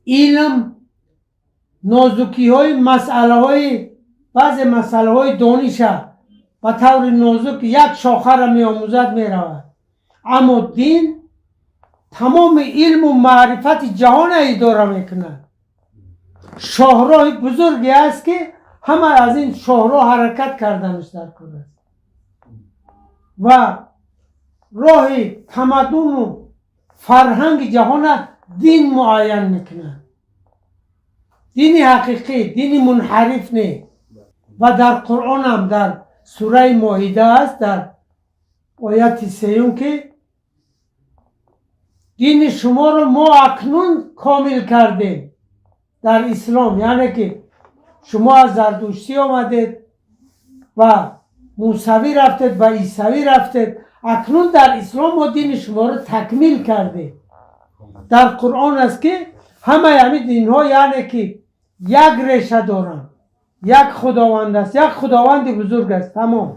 Илм нозукиҳои масъалаҳои, баъзе масъалаҳои дониша ба таври нозук як шохаро меомӯзад, меравад, аммо дин тамоми илму маърифати ҷаҳона идора мекунад. Шоҳроҳи бузурге аст, ки ҳама аз ин шоҳроҳ ҳаракат карданаш дар кор аст ва роҳи тамаддуну фарҳанги ҷаҳона дин муайян мекунад. Дини ҳақиқӣ, дини мунҳариф не. Ва дар Қуръонам, дар сураи Моида аст, дар ояти сеюм, ки дини шуморо мо акнун комил кардем дар ислом. Яъне ки шумо аз зардуштӣ омадед ва мусавӣ рафтед ва исавӣ рафтед, акнун дар ислом мо дини шуморо такмил кардем. Дар Қуръон аст, ки ҳамаи ҳамин динҳо, яъне ки, як реша доранд, як Худованд аст, як Худованди бузург аст, тамом.